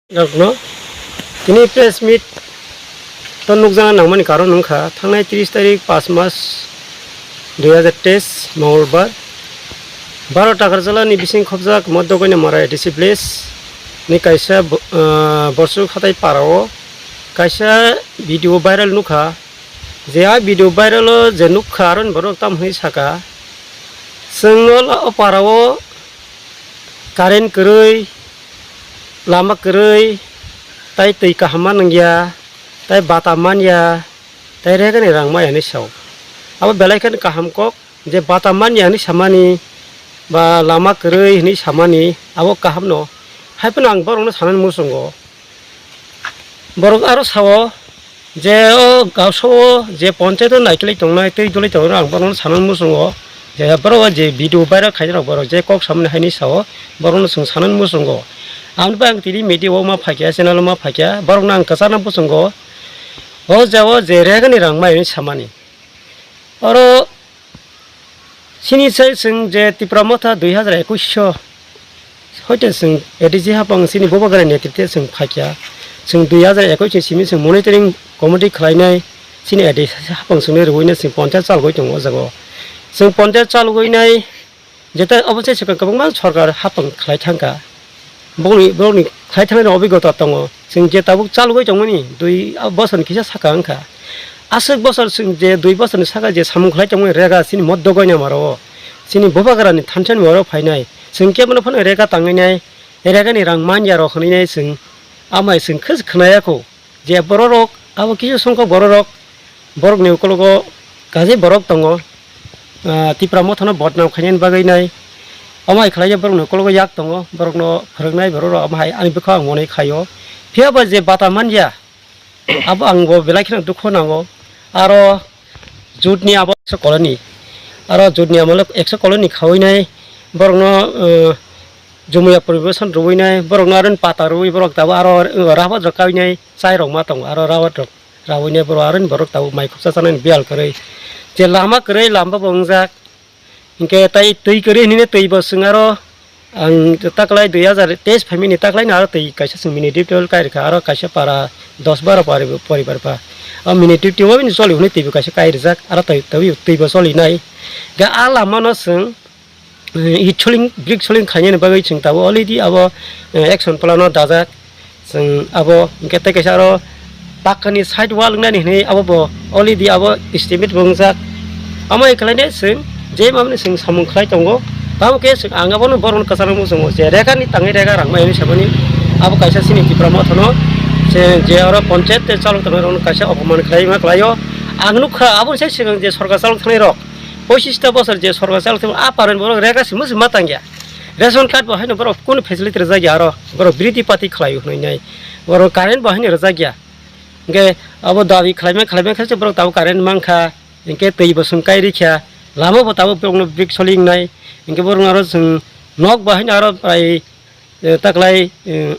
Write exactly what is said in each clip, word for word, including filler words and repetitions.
Rokno tini press meet to nukjana nangmani karon wngkha, thangnai tris tarik, paanch mas, dui hazar teis, Mongolbar, baro Takarjalani bising khobjak Moddogoina Mara A D C village ni kaisa bo-, ah, Borsuk Hatai parao kaisa video viral nukha, je a video viral o je nukha, aroni borok tamo hwnwi saka, chwng o la-, o parao current kwrwi, lama kwrwi, tai twi kaham ma nangya, tai bata manya, tai regani rang maya hinwi sao. Abo belai kheno kaham kok, je bata manya hinwi samani ba lama kwrwi hinwi samani abo kaham no. Hai phano ang borokno sanani muchungo. Borok aro sao, je o gausao je ponchayat o naikolwi tongnai, tei dolwi tongnai, ang borokno sanani muchungo. Je borok o je video viral khainai rok, borok je kok samani haini sao, borokno chwng sanani muchungo. Ang bai ang tini media o ma phaikya, channel o ma phaikya, borokno ang kwchana muchungo. O jagao je regani rang mai hinwi samani. Oro Chini sai chwng je Tipra Motha dui hazar ekush o, hoite chwng A D C hapang chini Bubagra netrite chwng phaikya, chwng dui hazar ekush ni simi chwng monitoring committee khlainai, chini A D C hapang chwngno rwina chwng ponchayat chalgwi tongo o jaga o. Chwng ponchayat chalgwinai, jeta obo se swkang kwbangma sorkar hapang khlai thangkha. Bongni, borokni khai thangnaini obigota tongo. Chwng je tabuk chalogwi tongmani dui bosor ni kisa saka wngkha. Aswk bosor chwng je dui bosor ni saka je samung khlai tongmani rega chini Moddogoina Mara o. Chini Bubagra ni thansa ni oro phainai. Chwng kebono phano rega tangwi nai, rega ni rang manya rok hwnwi nai chwng amai chwng khwj khwnaya kho. Je bororok, abo kisa songkha bororok, borokni ukologo kaje borok tongo, ah, Tipra Mothano bodnam khainani bagwi nai. Omo hai khlai borokni ukologo yak tongo, borokno phwrwngnai bororok omo hai ani bwkha ang monwi khaio. Phiya ba je bata manya, abo ang bo belai kheno dukhu nango. Aro jotni abo ekso colony, aro jotni amo ekso colony khawi nai, borokno, eh, jumuya poribesan rwwi nai, borokno aro pata rwwi borok tabuk aro, eh, rabat rok kawi nai. Chai rok ma tongo, aro rawat rok rawui nai borok, aro ni borok tabuk mai khuksa chanani biyal kwrwi. Je lama kwrwi, lama bo wngjak. Hinkhe tai twi kwrwi hinwi twi bo chwng aro ang taklai dui hazar teis phaimani taklai no aro twi kaisa chwng mini diptol kai rwkha, aro kaisa para dos baro pari-, poribar pa. O mini diptol o bini choli hwnwi twi bo kaisa kai rwjak, aro twi, twi, twi bo choli nai. Ga a lama no chwng eh, it soling, brick soling khainani bagwi chwng tabuk already abo, eh, action plan o dajak. Chwng abo hinkhe tei kaisa aro pakkani side wall wngnani hinwi abo bo already abo estimate bo wngjak. Amo hai khlainai chwng je mamani chwng samung khlai tongo. Tamo khe chwng ang abono borokno kwchangma muchungo je rega ni tangwi rega rang mai hinwi samani abo kaisa chini Tipra Mothano je, je oro ponchayat tei chalok tongnairokno kaisa opoman khlaima khlaio. Ang nukha aboni sai swkang je sorkar chalok thangnairok, pochista bosor je sorkar chalok thangma, a parani borok rega se muchung ma tangya. Ration card bo haino borok kunu facility rwjakya aro, borok biridi party khlaio hwnwi nai. Borok current bo haino rwjakya. Hinkhe abo dabi khlaima, khlaima khe se borok tabuk current mankha, hinkhe twi bo chwng kai rikha, lama bo tabuk borokno brick soling nai. Hinkhe borok aro chwng nok bo haino aro prai eh, taklai, eh,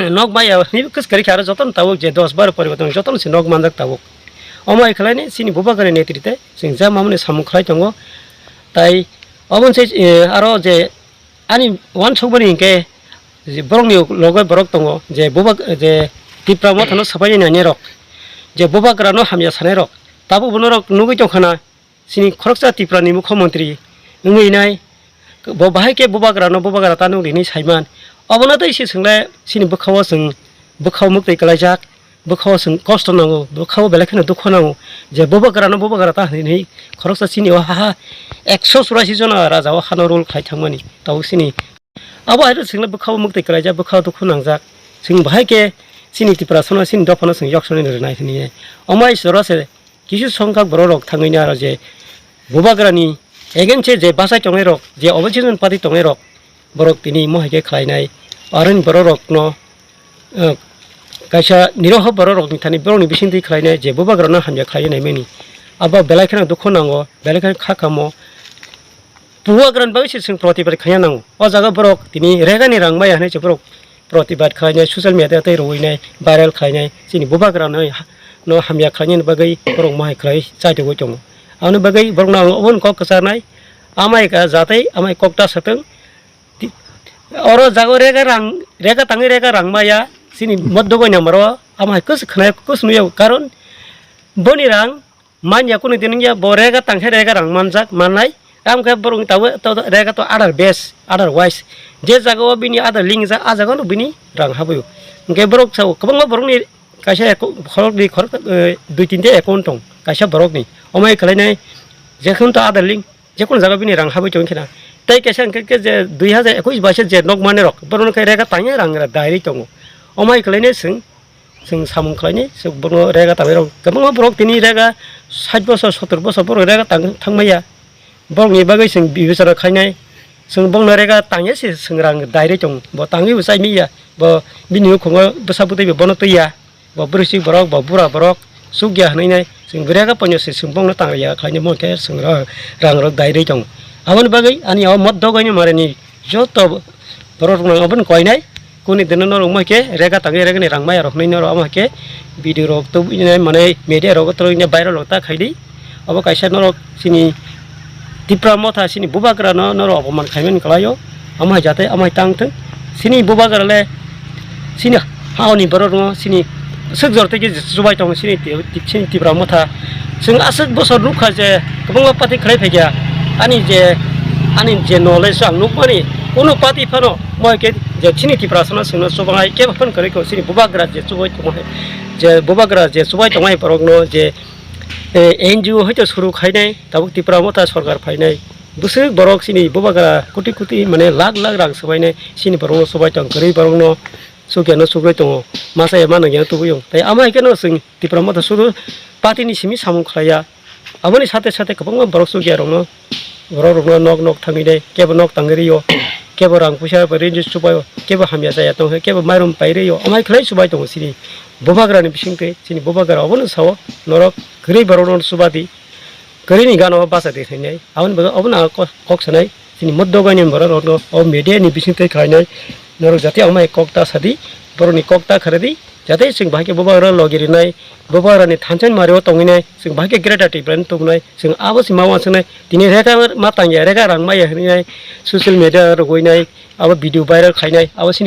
nok maya ni kwchwkari khe aro jotono tabuk je dos baro poribar tong jotono se nok manjak tabuk. Omo hai khlainai chini Bubagra netrite chwng ja mamani samung khlai tongo. Tai obo se, eh, aro je ani uansukmani hinkhe je borokni loge borok tongo je Bubag-, je Tipra Mothano swpaini nainai rok, je Bubagrano hamya sanai rok tabuk bono rok nugwi tongkhana. Chini khoroksa Tripura ni mukhyamantri wngwi nai, bo bahai khe Bubagra no Bubagra ta nukdi hinwi saiman. Obono tei se chwngle chini bwkha o chwng bwkha o mwktwi kwlaijak, bwkha o chwng kosto nango, bwkha o belai kheno dukhu nango je Bubagra no Bubagra ta hinwi khoroksa chini o ha ha ekso churasi jona raja o hano rule khlai thangmani tabuk chini. Abo hai rw chwngno bwkha o mwktwi kwlaijak, bwkha o dukhu nangjak. Chwng bahai khe chini Tiprasano chini dophano chwng yoksonwi rwnai hwnwi. Omo hai jora se kisu songkhak bororok thangwi aro je Bubagrani against-e je bachai tongnairok, je opposition party tongnairok, borok tini omo hai khe khlainai. Aroni bororokno, eh, kaisa niroho bororokni thani borokni bisingtwi khlainai je Bubagrano hamya khlaiwi naimani. Abo belai kheno dukhu nango, belai kheno kha kamo. Bubagrani bagwi se chwng protibad khaina nango. O jaga borok tini regani rang maya hinwi se borok protibad khlainai, social media tei rwinai, viral khlainai, chini Bubagrano ha-, no hamya khlainani bagwi borok mohai khlai chaitugwi tongo. Aboni bagwi borokno ang obono kok kwcharnai, amai ka jatwi amai kok ta satwng. Ti-, oro jaga rega rang, rega tangwi rega rang maya, Chini moddo goi number o, amo hai kus khwnai kus nuyo, karon boni rang manya kunu din ya, bo rega tangkhe rega rang manjak, mannai. Am khe borok ni tabuk to rega to other base, otherwise. Je jaga o bini other link jak, a jaga no bini rang habwi o. Hwnkhe borok sao, kwbangma borok ni kaisa account, khorok di, khorok, eh, dui tinta account tong, kaisa borok ni. Omo hai khlai nai, jekhon to other link, jekunu jaga bini rang habwi tong khena. Tei kaisa hwnkhe khe je dui hazar ekush baisa je nok mane rok, borok no khe rega tangya rang direct tongo. Omo hai khlai nai chwng, chwng samung khlai nai, chwng borok no rega tangwi rok. Kwbangma borok tini rega sait bosor, sotor bosor borok rega tang thang maya. Borokni bagwi chwng bibechara khainai, chwng bongno rega tangya se chwng rang dairwi tongo, bo tangwi bo chai miya, bo bini nukhungo bwsa bwtwi bo bono twiya, bo bwrwi borok, bo bura borok chukya hwnwi nai, chwng rega pono se chwng bongno tangya khlainai, mo khe chwng rang rok dairwi tongo. Aboni bagwi ani o moddo gaini marani joto borok rok no aboni koinai. Kuni dino norok mo khe rega tangwi rega ni rang maya rok hinwi norok amo hai khe video rok tubui nai manwi media rogo toroi nai viral rok ta khaidi. Obo kaisa norok chini Tipra Motha chini bubagra no norok opoman khaimani kwlaio. Amo hai jate amo hai tang thung. Chini bubagra le chini haoni borok no chini swk jor tei chubai tongo chini ti-, chini Tipra Motha. Chwng aswk bosor nukha je kwbangma party khlai phaikha. Ani je, ani je knowledge ang nukmani kunu party phano mo hai khe je chini Tiprasano chwngno chubanai kebo phano kwrwi kho chini bubagra je chubai tongmani, je bubagra je chubai tongnai borokno je, eh, N G O hoito suru khainai tabuk Tipra Motha sorkar phainai bwswk borok chini bubagra koti koti mane lakh lakh rang swbainai chini borokno chubai tong kwrwi borokno chukya no chukrwi tongo masa ya mano ya tubui tei ama hai kheno chwng Tipra Motha suru party ni simi samung khlaiya. Aboni sate sate kwbangma borok chukya rokno, borok rokno nok nok thangwi nai, kebo nok tangwi rio, kebo rang puisa bai rinju chubaio, kebo hamya chaya tongkhe, kebo mairum pai rio, amai khlai chubai tongo chini bubagra ni bisingtwi, chini bubagra obono sao, norok kwrwi borok no chubadi, kwrwi ni gana o bacha di hinwi, aboni bagwi obono ang kok, kok sanai, chini moddo gaini borok rokno o media ni bisingtwi khlainai, norok jati amai kok ta sadi, borok ni kok ta kharadi, jate chwng bahai khe bubagra logi rinai, bubagra ni thansa ni mari o tongwi nai, chwng bahai khe greater Tripura ni tubunai, chwng abo se ma uansuknai, tini rega ma tangya, rega rang maya hinwi nai, social media rwgwi nai, abo video viral khainai, abo sini